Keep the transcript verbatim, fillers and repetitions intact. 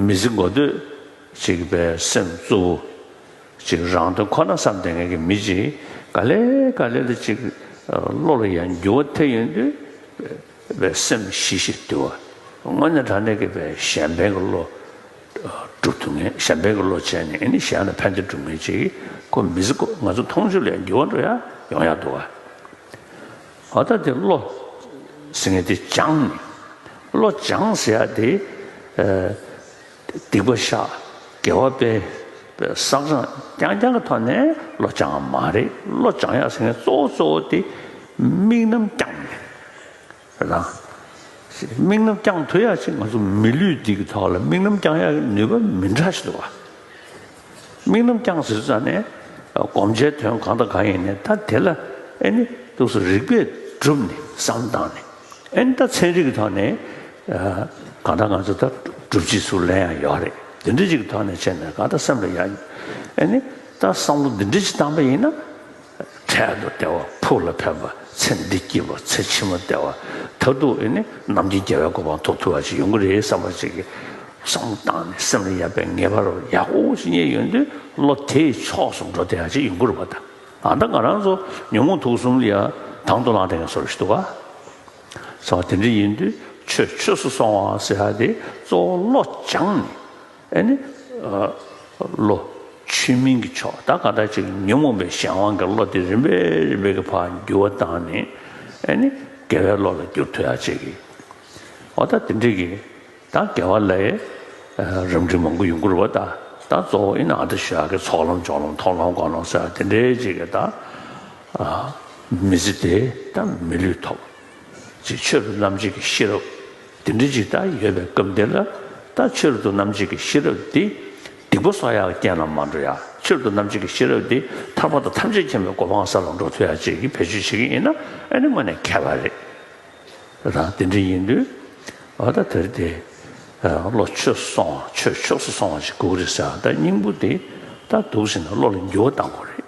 མི་ཚེ་འགོ་སྟོད་ཅིག་པའི་སེམས་གཙོ་བོ་ཅིག་རང་དོན་ཁོ་ན་བསམ་བསྡད་མཁན་གྱི་མི་ཅིག་ག་ལེ་ག་ལེ་ལ་ཅིག་བློ་ལ་ཡང་འགྱུར་བ་ཐེབས་ཡོང་དུས་པའི་སེམས་ཞི་ཞིང་དུལ་བ། དངོས་གནས་དྲང་གནས་ཀྱི་པའི་གཞན་ཕན་གྱི་བློ་སྒྲུབ་ཐུབ་མཁན། གཞན་ཕན་གྱི་བློ་བྱས་ནས་ཨེ་ནི་གཞན་ལ་ཕན་བདེ་སྒྲུབ་མཁན་ཅིག་ཁོ་མི་ཚེ་ཁོ་ང་ཚོ་མཐོང་ཆོས་ལ་ཡང་འགྱུར་བ་འགྲོ་ཡ་ཡོང་ཡ་འདུག་བ། འོ་ད་དེ་བློ་ཟེར་མཁན་དེ་སྦྱངས་ནས། བློ་སྦྱངས་ཟེར་ཡ་དེ་ཨ་སྡིག་པ་བཤགས། དགེ་བ་སྤེལ། བསགས་སྦྱང་རྐྱང་རྐྱང་གི་ཐོག་ནས་བློ་སྦྱང་བ་མ་རེད། བློ་སྦྱང་ཡ་ཟེར་མཁན་གཙོ་བོ་གཙོ་བོ་དེ་དམིགས་རྣམ་བསྐྱངས་ནས་རེད་དང་། དམིགས་རྣམ་བསྐྱང་ཐུབ་ཡ་ཅིག་ང་ཚོ་མི་ལུས་འདི་གི་ཐོག་ལ་དམིགས་རྣམ་བསྐྱང་ཡ་གི་ནུས་པ་མི་འདྲ་ཞིག་འདུག་བ། དམིགས་རྣམ་བསྐྱངས་ཟེར་ཙང་ནས་སྒོམ་བྱའི་དོན་གང་དང་གང་ཡིན་ནས་ད་དེ་ལ་ཨེ་ནི་འདུག་སེ་རིགས་པས་བསྒྲུབས་ནས་བསམ་བཏང་ནས་ཨེ་ནི་ད་ཚན་རིག་གི་ཐོག་ནས་གང་ལྟར་ང་ཚོ་ད་སྒྲུབ་བྱེད་ཚུར་ལེན་ཡ་ཡོད་རེད། དེ་འདྲ་ཅིག་གི་ཐོག་ནས་བྱས་ནས་གང་ལྟར་སེམས་ལ་ཡ་ཨེ་ནི་ད་བསམ་བློ་འདི་འདྲ་ཅིག་བཏང་པ་ཡིན་ན། འཕྲལ་དུ་བདེ་བ་ཕུགས་ལ་ཕན་པ། ཚེ་འདི་སྐྱིད་པ་ཚེ་ཕྱི་མ་བདེ་བ། མཐར་ཐུག་ཨེ་ནི་རྣམ་མཁྱེན་རྒྱལ་བའི་གོ་འཕང་ཐོབ་ཐུབ་པ་ཅིག་ཡོང་གི་རེད་བསམ་པ་ཅིག་གི་བསམ་བློ་བཏང་ནས་སེམས་ལ་ཡ་པའི་ངེས་པ་རུ་ཡག་པོ་ཞིག་རྙེད་ཡོང་དུས་བློ་དེའི་ཕྱོགས་སུ་འགྲོ་བསྡད་ཡ་ཅིག་ཡོང་གི་རེད་པ། ད་ཨ་ད་ང་རང་ཚོ་ཉོན་མོངས་དུག་གསུམ་ལ་ཡ་དང་དུ་བླངས་བསྡད་མཁན་བཟོ་འདྲ་ཞིག་འདུག་ག་ཟེར་བ་དེ་འདྲ་ཡིན་དུས་ཆོས་ཆོས་སུ་སོང་བ་ཟེར་ཡ་དེ་གཙོ་བོ་བློ་སྦྱངས་ནས། ཨེ་ནི། ཨ། བློ་ཆོས་མིན་གྱི་ཕྱོགས་ད་ག་འདྲ་ཅིག་ཉོན་མོངས་པའི་གཞན་དབང་གི་བློ་དེ་རིམ་པས་རིམ་པས་ཀྱི་ཕར་འགྱུར་བ་བཏང་ནས་ཨེ་ནི་དགེ་བའི་བློ་ལ་བསྒྱུར་ཐུབ་ཡ་ཅིག་གི། འོ་ད་དེ་འདྲ་གི་ད་དགེ་བ་ལ་ཡ་རབ་འབྲིང་མང་པོ་ཡོང་གི་རེད་པ། ད་ད་གཙོ་བོ་ཨེ་ནི་ཨ་ད་ཞུ་ཡ་གི་ཚོགས་ལམ་སྦྱོར་ལམ་མཐོང་ལམ་སྒོམ་ལམ་ཟེར་ཡ་དེ་འདྲའི་ཅིག་གི་ད་ཨ་མི་ཚེ་དེ་ད་མི་ལུས་ཐོབ། ཅིག་ཆོས་རབ་ཏུ་རྣམ་འབྱེད་ཀྱི་ཤེས་རབ་དེ་འདྲ་ཅིག་ད་ཡོད་པའི་སྐབས་འདི་ལ་ད་ཆོས་རབ་ཏུ་རྣམ་འབྱེད་ཀྱི་ཤེས་རབ་འདི་སྡིག་པ་གསོག་ཡག་གི་རྐྱེན་ལ་མ་འགྲོ་ཡ། ཆོས་རབ་ཏུ་རྣམ་འབྱེད་ཀྱི་ཤེས་རབ་འདི་ཐར་པ་དང་ཐམས་ཅད་མཁྱེན་པའི་གོ་འཕང་ས་ལ་འགྲོ་ཐུབ་ཡ་ཅིག་གི་བེད་སྤྱོད་བྱེད་ཀྱི་ཡིན་ན་ཨ་ནི་དངོས་གནས་མཁས་པ་རེད། རང་དེ་འདྲ་ཡིན་དུས་ཨ་ད་དེར་དེ་བློ་ཆོས་སུ་སོང་བ་ཆོས་ཆོས་སུ་སོང་བ་ཞིག་དགོས་ཀྱི་རེད་ཟེར། ད་སྙིང་པོ་དེ་ད་འདུག་ཟེར་ན་བློ་ལ་འགྱུར་བ་གཏང་དགོས་རེད།